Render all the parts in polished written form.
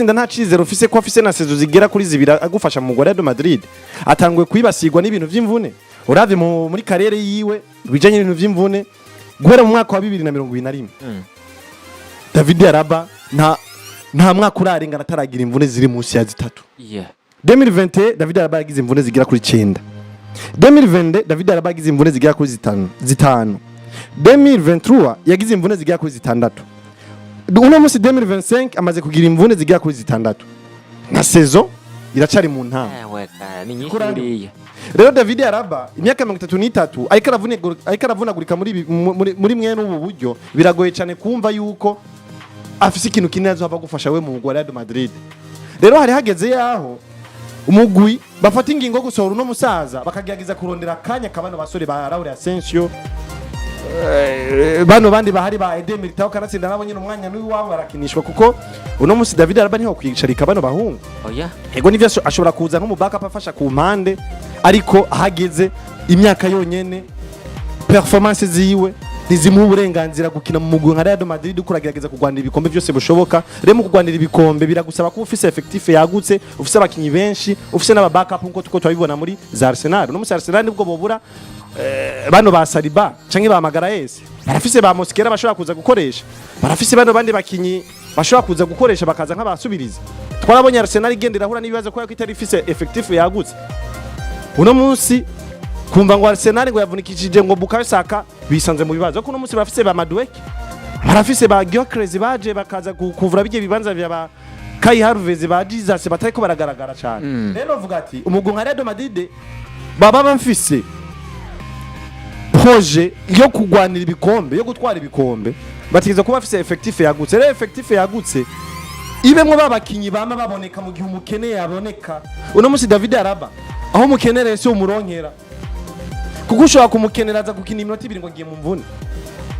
Nta cizero ufise ko afise na saison zigera kuri zibiri agufasha mu Real Madrid. Atanguye kwibasirwa n'ibintu vy'imvune. Uravye muri carrière yiwe, bijanye n'ibintu vy'imvune, guhera mu mwaka wa 2021, David Alaba nta mwaka urarengana ataragira imvune ziri munsi ya zitatu. 2021, David Alaba yagize imvune zigera kuri 9. 2022, David Alaba yagize imvune zigera kuri zitanu. 2023 yagize imvune zigera kuri zitandatu. Uno munsi 2025 amaze kugira imvune zigera kuri zitandatu, na saison iracari mu ntango. Ewe, ni nyinshi. Kurani. Buriya. Rero David Alaba, imyaka 33, ariko aravunagurika muri mwene ubu buryo, biragoye cyane kumva yuko afise ikintu kinini azohava gufasha we mu mugwi wa Real Madrid. Rero hari hageze yaho umugwi bafata ingingo yo gusohora uno musaza, bakagerageza kurondera akanya ka bano basore ba Raul Asensio, bano bandi bahari ba Eder Militao, kanatsinda nabo nyine umwanya n'uwabo barakinishwa, kuko uno musi David Alaba niho kwicarika bano bahungu. Oya. Ego, nivyo, ashobora kuza nk'umu backup afasha ku mpande, ariko ahageze imyaka yonyene, performance ziwe ntizimuha uburenganzira gukina mu mugwi nka Real Madrid uko uragerageza kurwanira ibikombe byose bushoboka. Rero mu kurwanira ibikombe biragusaba kuba ufise effectif yagutse, ufise abakinyi benshi, ufise n'aba backup, nkuko tuko turabibona muri za Arsenal. No musi Arsenal nibwo bobura bano ba Saliba canke ba Magalhaes, barafise ba Mosquera bashobora kuza gukoresha, barafise bano bandi bakinyi bashobora kuza gukoresha bakaza nk'abasubiriza. Twarabonye Arsenal igenda irahura n'ibibazo kubera ko itari ifise effectif yagutse. Uno munsi kumva ngo Arsenal ngo yavunikishije ngo Bukayo Saka, bisanze mu bibazo, ko uno munsi barafise ba Madueke, barafise ba Gyökeres baje bakaza kuvura bijye bibanza vya ba Kai Havertz, ba Jesus batariko baragaragara cyane. Rero vuga ati umugwi nka Real Madrid baba bamfise projet yo kugwanira ibikombe, yo gutwara ibikombe, bategeza kuba bafise effectif yagutse. Rero effectif yagutse ibemwo babakinyi bama baboneka mu gihe umukene yaboneka. Uno munsi David Alaba aho umukenereye si umuronkera, kuko ushobora kumukenera aza gukina iminota 2 ngo ngiye mu mvune,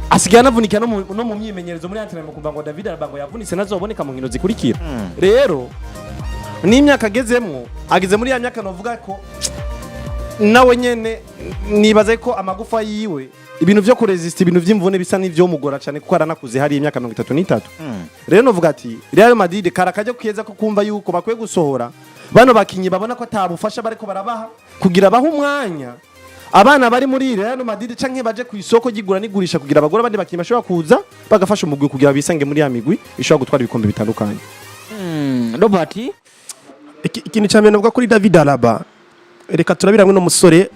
asigaye anavunika no mu myimenyerezo, muri entraînement, kumva ngo David Alaba ngo yavunitse, nazoboneka mu nkino zikurikira. Rero n'imyaka agezemwo, ageze muri ya myaka novuga ko nawe nyene nibaze ko amagufa yiwe, ibintu vyo kuresista ibintu vy'imvune bisa n'ivyomugora cyane, kuko aranakuze, hari imyaka 33. Rero novuga ati Real Madrid kara kajya keza ko kumva yuko bakwiye gusohora bano bakinyi babona ko atabufasha bariko barabaha, kugira bahe umwanya abana bari muri Real Madrid, canke baje ku isoko ry'igura n'igurisha kugira abagore abandi bakinyi bashobora kuza bagafasha umugwi kugira bisange muri ya migwi ishobora gutwara ibikombe bitandukanye. Robert. Ikintu cya mbere navuga kuri David Alaba, reka turabira hamwe n'umusore,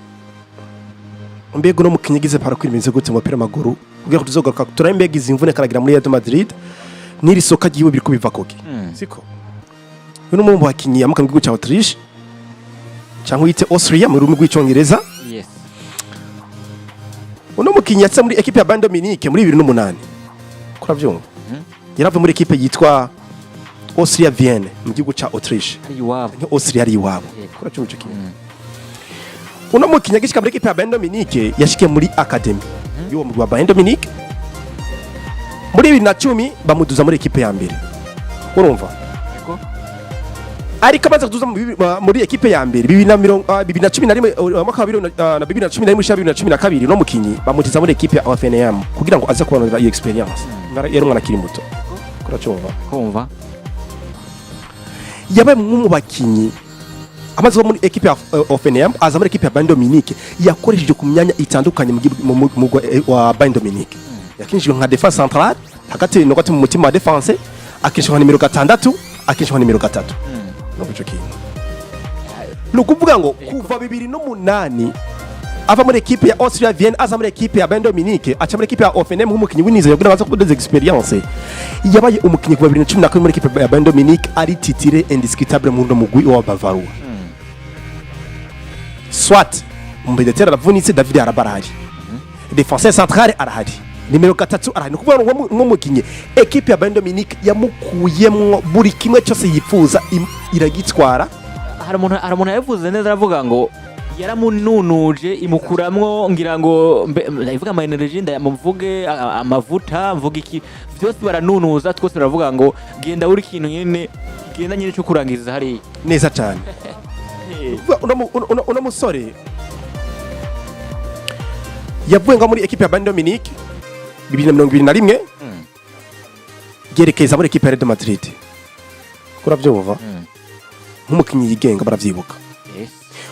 mbega uno mukinyi agize parcours imeze gute mu mupira w'amaguru, kugira ngo tuzogaruka turabe mbega izi mvune karagira muri Real Madrid n'iri soka ryiwe biriko biva koke. Siko uyu ni umwe mu bakinyi yamuka mu gihugu cya Autriche, cyangwa yite Austria mu rurimi rw'Icyongereza. Uno mukinyi yatse muri équipe ya Bayern Munich muri 2008, kuravyumva, yaravuye muri équipe yitwa Austria Vienne mu gihugu cya Autriche. Ari iwabo. Nka Austria ari iwabo. Kuravyumva ico kintu? Uno mukinyi agishika muri équipe ya Bayern Munich, yashikiye muri academy y'uwo mugwi wa Bayern Munich muri 2010, bamuduza muri équipe ya mbere, urumva? Yego. Ariko amaze kuduza muri équipe ya mbere 2011, umwaka wa 2011 ushira 2012, uno mukinyi bamutiza muri équipe ya Hoffenheim kugira ngo aze kubonera iyo expérience. Yari umwana akiri muto, kuracumva? Kumva. Yabaye umwe mu bakinyi amaze kuba muri équipe ya Hoffenheim, aza muri équipe ya Bayern Munich, yakoresheje ku myanya itandukanye mu mugwi wa Bayern Munich. Yakinishijwe nka défense centrale, hagati no hagati mu mutima wa défense, akinishwa nka nimero 6, akinishwa nka nimero 3. No ico kintu ni ukuvuga ngo kuva 2008 ava muri équipe ya Austria Vienne, aza muri équipe ya Bayern Munich, aca muri équipe ya Hoffenheim nk'umukinyi w'inizo kugira ngo aze kuduza expérience. Yabaye umukinyi kuva 2012 muri équipe ya Bayern Munich, ari titulaire indiscutable mu no mugwi wa Bavarois. Soit umubedeteri aravunitse, David Alaba arahari, défenseur central arahari, nimero 3 arahari. Ni ukuvuga ngo uwo mukinyi équipe ya Bayern Munich yamukuyemwo buri kimwe cyose yifuza, iragitwara. Hari umuntu yabivuze neza, aravuga ngo yaramununuje, imukuramwo, ngira ngo ndavuga ama énergie, ndamuvuge amavuta, mvuge iki, byose baranunuza twose, baravuga ngo genda uri ikintu nyene, genda nyene cyo kurangiza hariya. Neza cyane. Kuvuga uno musore yavuye ngo muri équipe ya Bayern Munich 2021, yerekeza muri équipe ya Real Madrid. Uravyumva, nk'umukinyi yigenga baravyibuka. Yes.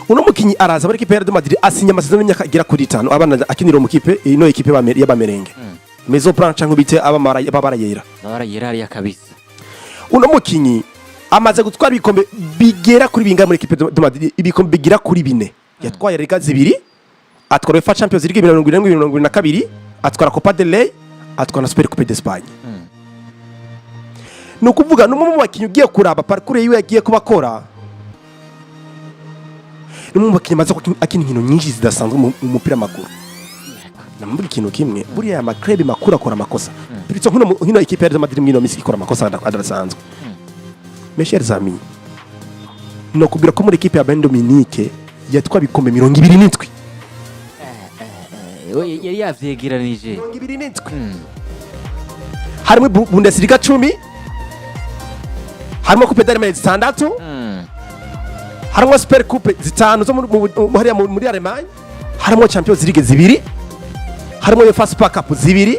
Uno mukinyi araza muri équipe ya Real Madrid, asinya amasezerano y'imyaka igera kuri 5, abana akinira mu kipe, ino équipe y'abamerenge, Maison Blanche, cyangwa bite abamara ababara yera. Amabara yera hariya kabisa. Uno mukinyi amaze gutwara ibikombe bigera kuri bingahe muri équipe de Madrid? Ibikombe bigera kuri bine. Yatwaye Liga zibiri, atwara UEFA Champions League 2072, atwara Copa del Rey, atwara na Super Coupe d'Espagne. Ni ukuvuga n'umwe mu bakinyi ugiye kuraba parcours yiwe yagiye kuba akora, ni umwe mu bakinyi amaze akina inkino nyinshi zidasanzwe mu mupira w'amaguru. Namubwira ikintu kimwe: buriya aya ma club makuru akora amakosa. Bityo nkino équipe ya Real Madrid mwino misi ikora amakosa adasanzwe. Mes chers amis, no kubwira ko muri équipe ya Bayern Dominique yatwaye ibikombe 27. We yari yavyegeranije. 27, harimo Bundesliga 10, harimo Coupe d'Allemagne zitandatu, harimo Super Coupe zitanu zo hariya muri Allemagne, harimo Champions League zibiri, harimo UEFA Super Cup zibiri,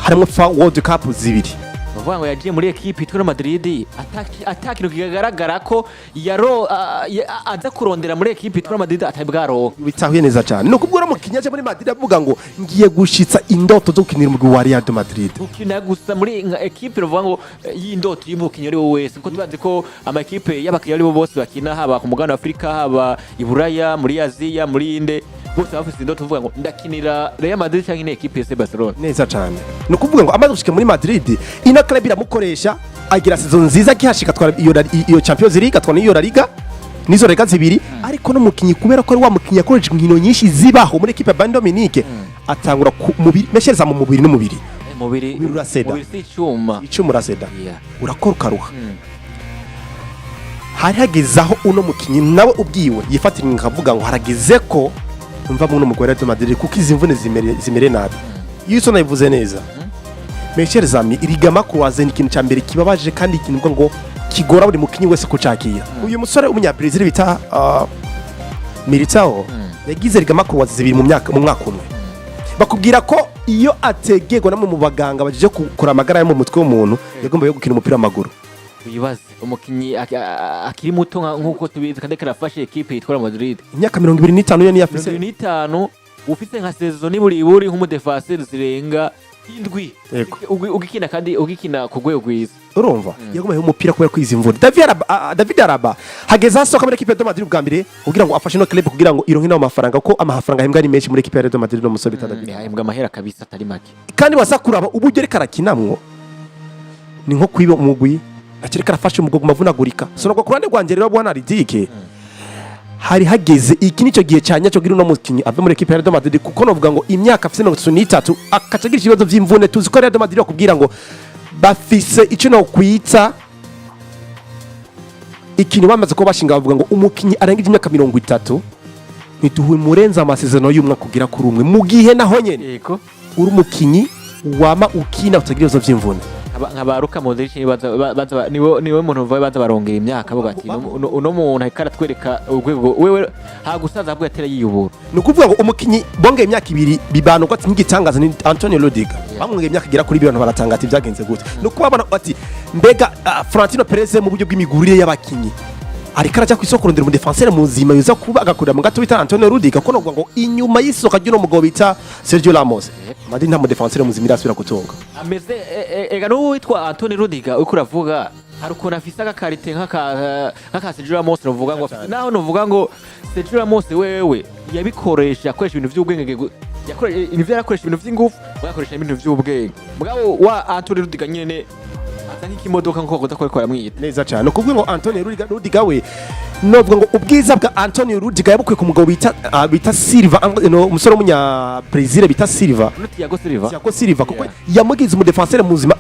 harimo FIFA World Cup zibiri. Bavuga ngo yagiye muri équipe yitwa Real Madrid ata kintu kigaragara ko yaro aza kurondera muri équipe yitwa Real Madrid atari bwaronka. Bitahuye neza cyane. Ni ukubwira umukinnyi aje muri Madrid avuga ngo ngiye gushitsa indoto zo gukinira umugwi wa Real de Madrid. Gukina gusa muri nka équipe, ruvuga ngo y'indoto y'umukinnyi ari we wese, kuko tubazi ko amakipe y'abakinnyi ari bo bose bakina, haba ku mugabane wa Afurika, haba i Buraya, muri Aziya, muri inde, bose bafise indoto uvuga ngo ndakinira Real Madrid cyangwa ine équipe ya Barcelona. Neza cyane. Ni ukuvuga ngo amaze gushika muri Madrid, ino club iramukoresha, agira saison nziza akihashika, atwara iyo Champions League, atwara n'iyo La Liga, nizo Liga zibiri. Ariko no mukinyi, kubera ko ari wa mukinyi yakoresha inkino nyinshi zibaho muri équipe ya Bayern Dominique, atangura ku mubiri meshereza mu mubiri n'umubiri. Mubiri. Umubiri uraseda. Mubiri si icuma. Icuma uraseda. Urakora ukaruha. Hari hageze aho uno mukinyi nawe ubwiwe yifatira nkavuga ngo harageze ko mva muno mugore wa Real Madrid, kuko izi mvune zimere nabi. Iyo uso nabivuze neza, mes chers amis, ligament croisé ni ikintu cya mbere kibabaje kandi ikintu mvuga ngo kigora buri mukinyi wese kucakira. Uyu musore w'umunyabrazil bita Militao yagize ligament croisé zibiri mu mwaka umwe. Bakubwira ko iyo ategerwa namwe mu baganga baje gukora amagara yo mu mutwe w'umuntu, yagomba yo gukina umupira w'amaguru. Wibaze umukinyi akiri muto nk'uko tubizi kandi karafashe équipe yitwa Real Madrid. Imyaka 25 yo niyo afise. 25, ufise nka saison niburi nk'umu défenseur zirenga indwi. Yego. Ugikina kandi ugikina ku rwego rwiza. Urumva, yagumaye umupira kubera ko izi mvune. David Alaba hageze asohoka muri équipe ya Real Madrid bwa mbere kugira ngo afashe no club kugira ngo ironke n'ayo mafaranga, kuko amafaranga ahembwa ari menshi muri équipe ya Real Madrid no musore bita David. Yahembwa amahera kabisa atari make. Kandi waza kuraba uburyo ariko arakinamwo, ni nko kwiba umugwi, ntacyo ariko arafasha umugwi guma avunagurika. So nubwo ku ruhande rwanjye rero, bwana Ridike, hari hageze iki nicyo gihe cya nyacyo kugira uno mukinyi ave muri équipe ya Real Madrid, kuko novuga ngo imyaka afise 33, akaca agira ikibazo vy'imvune. Tuzi ko Real Madrid bakubwira ngo bafise icyo no kwita ikintu bamaze kuba bashinga, bavuga ngo umukinyi arengeje imyaka 30 ntituhe murenza amasezerano y'umwaka kugira kuri umwe, mu gihe naho nyene uri umukinyi wama ukina utagira ibibazo vy'imvune. Nka ba Luka Modric baza niwe muntu baza barongera imyaka, bavuga ati uno muntu ariko aratwereka urwego wewe hagusaza, ahubwo yatera yiyubura. Ni ukuvuga ngo umukinyi bongeye imyaka 2 bibana uko ati nk'igitangaza ni Antonio Rudiger, bamwongeye imyaka igera kuri 2, abantu baratanga ati byagenze gute? Ni uko babona ati mbega Florentino Perez mu buryo bw'imigurire y'abakinyi ariko arajya ku isoko kurondera umu défenseur muzima yuza kuba agakurira mu gato bita Antonio Rudiger, ko novuga ngo inyuma y'isoko ry'uno mugabo bita Sergio Ramos, Madrid nta mu défenseur muzima irasubira gutunga. Ameze ega n'uwo witwa Anthony Rudiger uriko uravuga, hari ukuntu afise aga qualité nk'aka Sergio Ramos. Novuga ngo naho novuga ngo Sergio Ramos wewe yabikoresha, akoresha ibintu vy'ubwenge, ibintu yarakoresha ibintu vy'ingufu, yakoresha ibintu vy'ubwenge. Mugabo wa Anthony Rudiger nyene aza nk'ikimodoka nkuko bakunda kubikora amwita. Neza cyane. Ni ukuvuga ngo Antonio Rudiger we, novuga ngo ubwiza bwa Antonio Rudiger yabukuye ku mugabo bita Silva, no, umusore w'umunya Brazil bita Silva. Uno Thiago Silva. Thiago Silva, kuko yamugize umu défenseur muzima,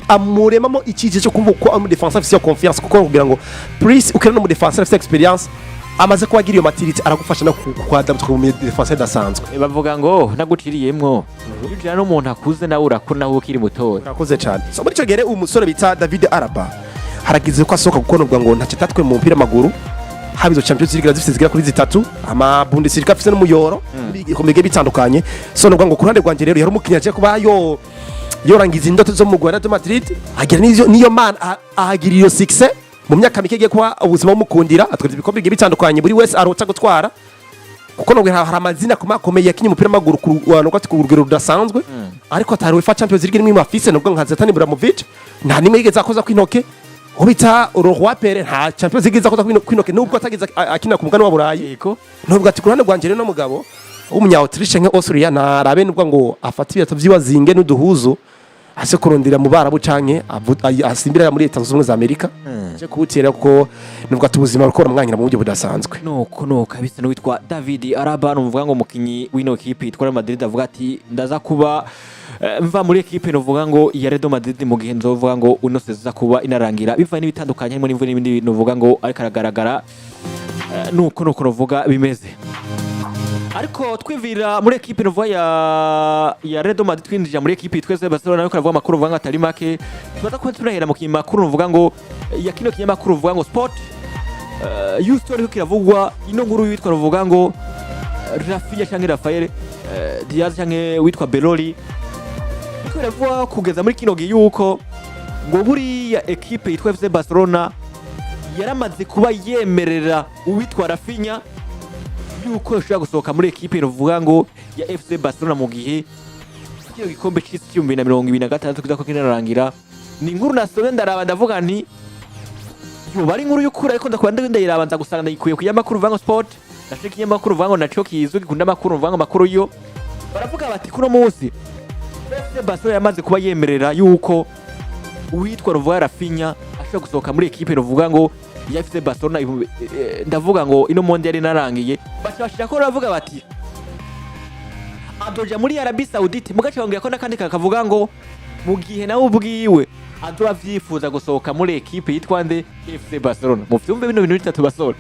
amuremamo icyizere cyo kumva ko ari umu défenseur afite iyo confiance, kuko kugira ngo plus ukina n'umu défenseur afite expérience, amaze kuba agira iyo maturité, aragufasha no kwadapta ku mu défenseur adasanzwe. Bavuga ngo naguciriyemwo, iyo ujana n'umuntu akuze nawe urakura nawe ukiri mutoya. Urakoze cyane. So muri icyo gihe rero, umusore bita David Alaba haragize ko asohoka, kuko novuga ngo ntacyo atatwe mu mupira w'amaguru, haba izo Champions League zifite zigera kuri zitatu, ama Bundesliga afite n'umuyoro, ibikombe bigiye bitandukanye. So novuga ngo ku ruhande rwanjye rero, yari umukinnyi agiye kuba yo yorangiza indoto zo mu Rwanda de Madrid, agira niyo mana ahagira iyo succès. Mu myaka mike igiye kuba ubuzima bumukundira, atwara ibikombe bigiye bitandukanye buri wese arota gutwara, kuko nubwo hari amazina akomeye yakinye umupira w'amaguru ku rugero rudasanzwe, ariko atari UEFA Champions League nimwe afise. Nubwo nka Zlatan Ibrahimovic nta nimwe yigeze akoza kw'intoke, uwo bita Leroy Péré nta Champions League yigeze akoza kw'intoke, nubwo atageze akina ku mugabane wa Burayi. Nubwo ati ku ruhande rwanje rero, no mugabo w'umunya Autriche nke Austria narabe, nubwo ngo afata ibirato vyiwe azinge n'uduhuzu, ase kurondera mu Barabu canke asimbira muri Leta Zunze Ubumwe za Amerika aje kuwutera, kuko nubwo ati ubuzima buriko buramwangira mu buryo budasanzwe. Nuko kabisa, n'uwitwa David Alaba, nuvuga ngo umukinyi w'ino kipe yitwa Real Madrid, avuga ati ndaza kuba mva muri ekipe, nuvuga ngo ya Real Madrid, mu gihe nzovuga ngo uno saison kuba inarangira, bivanye n'ibitandukanye harimo n'imvune n'ibindi, nuvuga ngo ariko aragaragara. Nuko nuvuga bimeze. Ariko twivira muri ekipe nuvuga ya Real Madrid, twinjira muri ekipe yitwa FC Barcelona, ariko aravuga amakuru uvuga ngo atari make. Tubaza kuba tunahera mu kinyamakuru nuvuga ngo ya kino kinyamakuru uvuga ngo Sport Houston, ariko kiravugwa ino nkuru yitwa ruvuga ngo Rafinha canke Rafael Diaz canke witwa Beloli. Ariko biravugwa kugeza muri kino gihe yuko ngo buriya ekipe yitwa FC Barcelona yaramaze kuba yemerera uwitwa Rafinha yuko yoshobora gusohoka muri ekipe ruvuga ngo ya FC Barcelona mu gihe kino gikombe c'isi c'2026 kiza ko kinarangira. Ni inkuru nasomye, ndaraba, ndavuga nti yoba ari inkuru y'ukuri, ariko ndakuba ndayiraba, nza gusanga ndayikuye ku kinyamakuru uvuga ngo Sport, naco ikinyamakuru uvuga ngo naco kizwi gikunda amakuru, uvuga ngo amakuru yo baravuga bati kuno munsi FC Barcelona yamaze kuba yemerera yuko uwitwa ruvuga Rafinha ashobora gusohoka muri ekipe ruvuga ngo ya FC Barcelona ndavuga ngo ino monde yari narangiye. Baca bashira ko baravuga bati adoja muri Arabie Saoudite, mugace bongera ko n'akandi kakavuga ngo mu gihe nawe ubwiwe azoba avyifuza gusohoka muri ekipe yitwa nde? FC Barcelona. Mu vyumve bino bintu bitatu basora,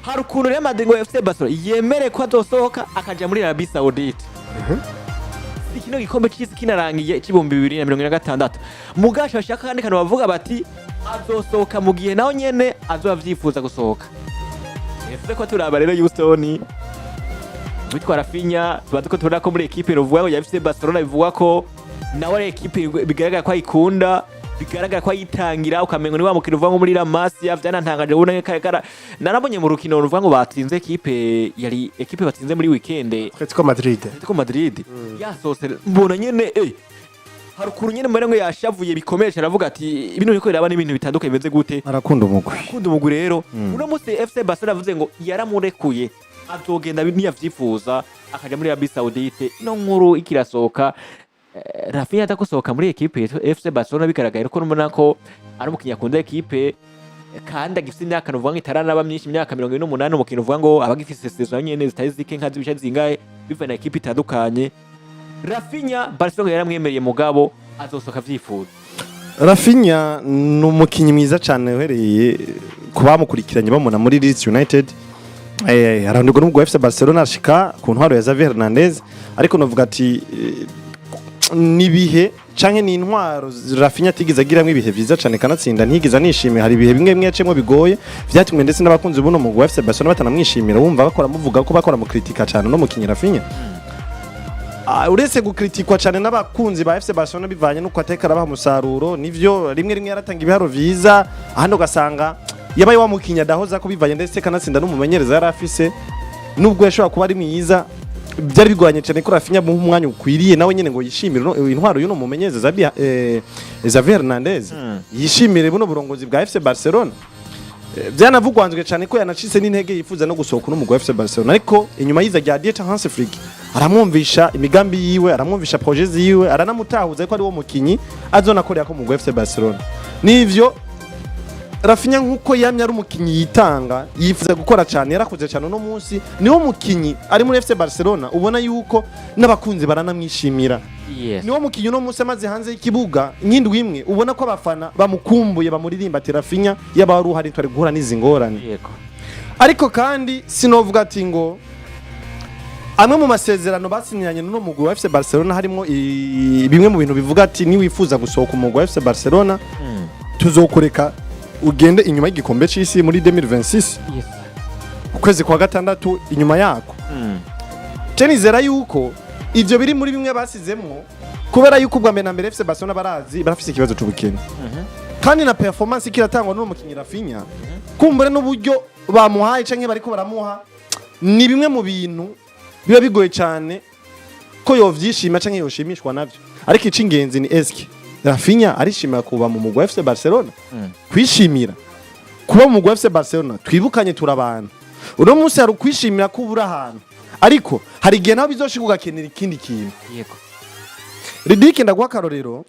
hari ukuntu Real Madrid ngo FC Barcelona yemere ko azosohoka akaja muri Arabie Saoudite si kino gikombe c'isi kinarangiye c'2026, mugasha bashaka kandi kantu bavuga bati azosohoka mu gihe nawe nyene azoba avyifuza gusohoka. Ese ko turaba rero Houston, witwa Rafinha, tuba tuko tubona ko muri ekipe ruvuga ngo ya FC Barcelona, bivugwa ko nawe ari ekipe bigaragara ko ayikunda, bigaragara ko ayitangira, ukamengo ni wa mukino uvuga ngo muri La Masia. Vyanantangaje ubona kara narabonye mu rukino ruvuga ngo batsinze ekipe, yari ekipe batsinze muri weekend. Atletico Madrid. Atletico Madrid, yasohotse mbona nyene hari ukuntu nyene mbona ngo yashavuye bikomeye cyane, aravuga ati ibintu biriko biraba n'ibintu bitandukanye, bimeze gute? Arakunda umugwi. Akunda umugwi. Rero uno munsi FC Barcelona avuze ngo yaramurekuye, azogenda niyavyifuza akaja muri Arabie Saoudite. Ino nkuru ikirasohoka, Rafinha atagusohoka muri ekipe yitwa FC Barcelona, bigaragaye ko nubona ko ari umukinnyi akunda ekipe kandi agifise imyaka nuvuga ngo itaranaba myinshi, imyaka 28, umukino uvuga ngo aba agifise saison nyene zitari zike nka zibice zingahe biva na ekipe itandukanye. Rafinha, Barcelona yaramwemereye, mugabo azosohoka avyifuza. Rafinha ni umukinnyi mwiza cyane uhereye ku bamukurikiranye bamubona muri Leeds United, arandurwa n'ubwo FC Barcelona ashika ku ntwaro ya Xavi Hernandez. Ariko novuga ati nibihe canke ni intwaro Rafinha atigeze agiramwo ibihe vyiza cane, kanatsinda ntigeze anishimira. Hari ibihe bimwe bimwe yaciyemwo bigoye vyatumwe ndetse n'abakunzi buno mugwi wa FC Barcelona batanamwishimira, wumva bakora muvuga ko bakora mu kritika cane no mukinyi Rafinha. Uretse gukritikwa cyane n'abakunzi ba FC Barcelona bivanye n'uko ateka arabaha umusaruro, nivyo rimwe rimwe yaratanga ibiharo vyiza, ahandi ugasanga yabaye wa mukinnyi adahoza ko bivanye ndetse kanatsinda n'umumenyereza yari afise. Nubwo yashobora kuba ari mwiza, byari bigoranye cyane ko Rafinha muha umwanya ukwiriye nawe nyene ngo yishimire intwaro y'uno mumenyereza Xavi Hernandez, yishimire buno burongozi bwa FC Barcelona. Byanavugwanzwe cyane ko yanacitse n'intege, yifuza no gusohoka n'umugwi wa FC Barcelona, ariko inyuma y'iza rya Dieter Hans Flick aramwumvisha imigambi yiwe, aramwumvisha projet ziwe, aranamutahuza ko ari wo mukinyi azonakorera ko umugwi wa FC Barcelona. Nivyo, Rafinha nkuko yamye ari umukinyi yitanga, yifuza gukora cyane, yarakoze cyane. Uno munsi niwo mukinyi ari muri FC Barcelona ubona yuko n'abakunzi baranamwishimira. Niwo mukinyi uno munsi amaze hanze y'ikibuga nk'indwi imwe, ubona ko abafana bamukumbuye, bamuririmba ati Rafinha yaba wari uhari twari guhura n'izi ngorane. Ariko kandi sinovuga ati ngo amwe mu masezerano basinyanye n'uno mugwi wa FC Barcelona harimo bimwe mu bintu bivuga ati niwifuza gusohoka umugwi wa FC Barcelona, tuzokureka ugende inyuma y'igikombe c'isi muri 2026, ukwezi kwa gatandatu inyuma yako. Nizera yuko ivyo biri muri bimwe basizemwo, kubera yuko ubwa mbere na mbere FC Barcelona barazi barafise ikibazo c'ubukene. Kandi na performance ikiratangwa n'uwo mukinyi Raphinha, kumbure n'uburyo bamuhaye canke bariko baramuha, ni bimwe mu bintu biba bigoye cyane ko yovyishima canke yoshimishwa navyo. Ariko ic'ingenzi ni: eske Raphinha arishimira kuba mu mugwi wa FC Barcelona? Kwishimira kuba mu mugwi wa FC Barcelona, twibukanye turabana, uno munsi hari ukwishimira ko ubura ahantu, ariko hari igihe nawe bizoshika ugakenera ikindi kintu. Ridike, ndaguha akarorero.